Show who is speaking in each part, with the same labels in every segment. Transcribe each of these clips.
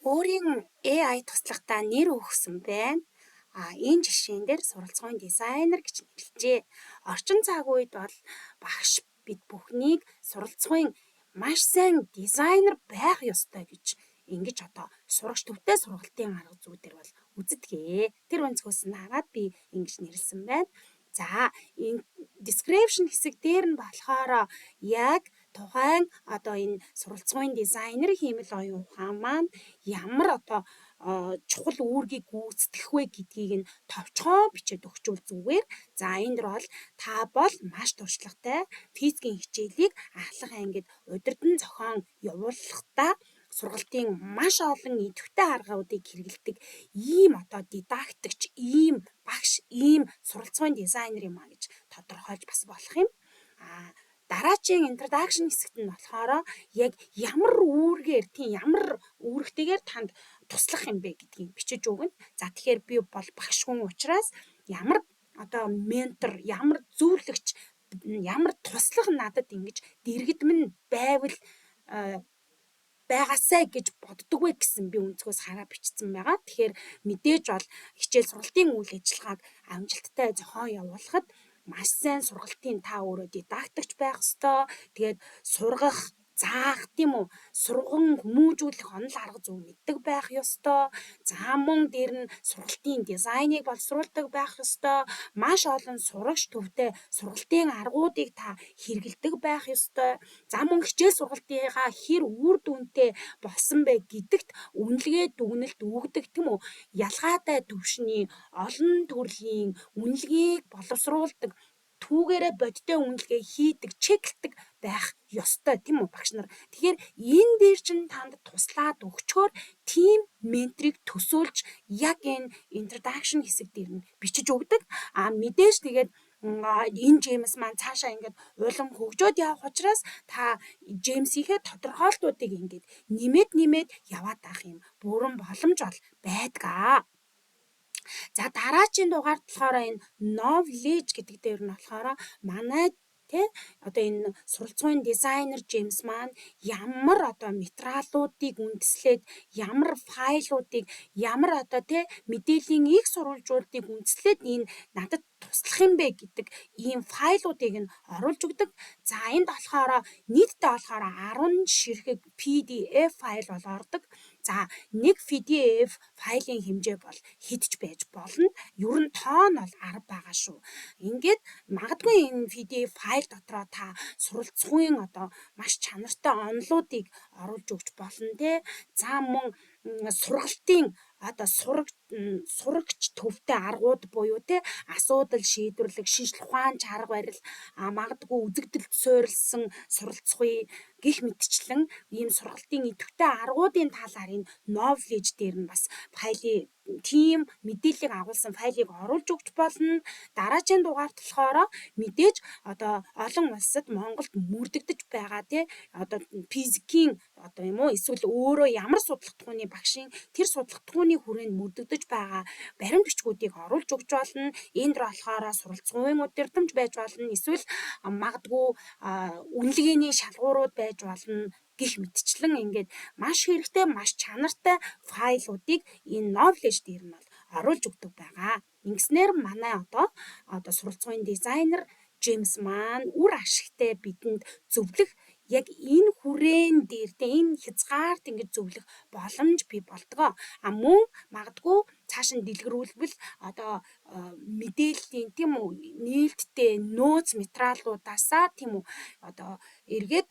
Speaker 1: Өөрийн AI туслахтаа нэр өгсөн байна. Энэ жишээн дээр суралцгын дизайнер гэж нэрлэжээ. Орчин цаг үед бол багш бид бүхнийг суралцгын маш сайн дизайнер байх ёстой гэж ингэж одоо сурагч төвтэй сургалтын арга зүйдэр бол үздэг. Тэр өнцгөөс нь хараад би ингэж нэрлэсэн байна. За, энэ description хэсэг дээр нь болохоор яг тухайн одоо энэ суралцгын дизайнер хиймэл оюун ухаан маань ямар одоо чухал үүргийг гүйцэтгэх вэ гэдгийг нь товчхон бичээд өгчүүл зүгээр. За, энэ дэр бол та бол маш туршлагатай, физикийн хичээлийг ахлах ангид удирдан зохион явуулахдаа сургалтын маш олон идэвхтэй аргуудыг хэрэглэдэг ийм одоо дидактикч, ийм багш, ийм суралцгын дизайнер юм а гэж тодорхойлж бас болох юм. Дараачийн introduction хэсэгт нь болохоор яг ямар үүргээр, тийм, ямар үүрэгтэйгээр танд туслах юм бэ гэдгийг бичиж өгнө. За, тэгэхээр би бол багш хүн учраас ямар одоо ментор, ямар зөвлөгч, ямар туслах надад ингэж дэргэдмэн байвал байгаасай гэж боддог вэ гэсэн би өнцгөөс хараа бичсэн байгаа. Тэгэхээр мэдээж бол хичээл сургалтын үйл ажиллагааг амжилттай зохион явуулахад маш сайн сургалтын та өөрөө дидактикч байх ёстой. Тэгээд сургах, заах, тийм үү, сурган хүмүүжүүлэх онол арга зүй мэддэг байх ёстой. За, мөн дээр нь сургалтын дизайныг боловсруулдаг байх ёстой. Маш олон сурагч төвтэй сургалтын аргуудыг та хэрэглэдэг байх ёстой. За, мөн хичээл сургалтынхаа хэр үр дүнтэй болсон бэ гэдэгт үнэлгээ дүгнэлт өгдөг, тийм үү, ялгаатай түвшний олон төрлийн үнэлгээг боловсруулдаг, түүгээрээ бодиттой үнэлгээ хийдэг, check лдэг байх ёстой, тийм үү, багш нар. Тэгэхээр энэ дээр чинь танд туслаад өгчхөөр тийм менторыг төсөөлж яг энэ introduction хэсэг дээр нь бичиж өгдөг. Мэдээж тэгээд энэ Джеймс маань цаашаа ингээд улам хөгжөөд явах учраас та Джеймсийнхээ тодорхойлтуудыг ингээд нэмээд нэмээд яваад байх юм бүрэн боломж бол байдаг. За, дараачийн дугаард болохоор энэ knowledge гэдэг дээр нь болохоор манай тэ одоо энэ суралцгын дизайнер Джеймс маань ямар одоо материалуудыг үндэслээд, ямар файлуудыг, ямар одоо тэ мэдээллийн их сурвалжуудыг үндэслээд энэ надад туслах юм бэ гэдэг ийм файлуудыг нь оруулж өгдөг. За, энд болохоор нийтдээ болохоор 10 ширхэг PDF файл бол ордог. За, нэг PDF файлын хэмжээ бол хэд ч байж болно. Ер нь тоон бол 10 байгаа шүү. Ингээд магадгүй энэ PDF файл дотроо та суралцахын одоо маш чанартай онолуудыг оруулж өгч болно те. За, мөн сургалтын одоо сурагч төвтэй аргууд буюу те асуудал шийдвэрлэх, шинжлэх ухаан чарга барил, магадгүй үзэгдэлд суурилсан суралцах гэх мэтчлэн ийм сургалтын идэвхтэй аргуудын талаар энэ knowledge дээр нь бас файлын тийм мэдээллийг агуулсан файлыг оруулж өгч болно. Дараагийн дугаарт болохоор мэдээж одоо олон улсад, Монголд мөрдөгдөж байгаа тий одоо физикийн одоо юм уу эсвэл өөрөө ямар судлах тухууны багшийн тэр судлах тухууны хүрээнд мөрдөгдөж байгаа баримт бичгүүдийг оруулж өгч болно. Энэ дэр болохоор суралцгын удирдамж байж болно. Эсвэл магадгүй үнэлгээний шалгуурууд байж болно гэх мэтчлэн ингээд маш хэрэгтэй, маш чанартай файлуудыг энэ knowledge дээр нь бол оруулж өгдөг байгаа. Ингэснээр манай одоо суралцгын дизайнер Джеймс маань үр ашигтай бидэнд зөвлөх яг энэ хүрээн дээр те энэ хязгаарт ингэж зөвлөх боломж бий болдгоо. Мөн магадгүй цааш нь дэлгэрүүлбэл одоо мэдээллийн, тийм үү, нээлттэй нөөц материалуудаасаа, тийм үү, одоо эргээд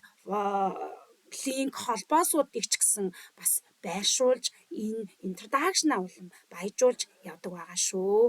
Speaker 1: линк холбоосуудыг ч гэсэн бас байршуулж энэ introduction-а улам баяжуулж явдаг байгаа шүү.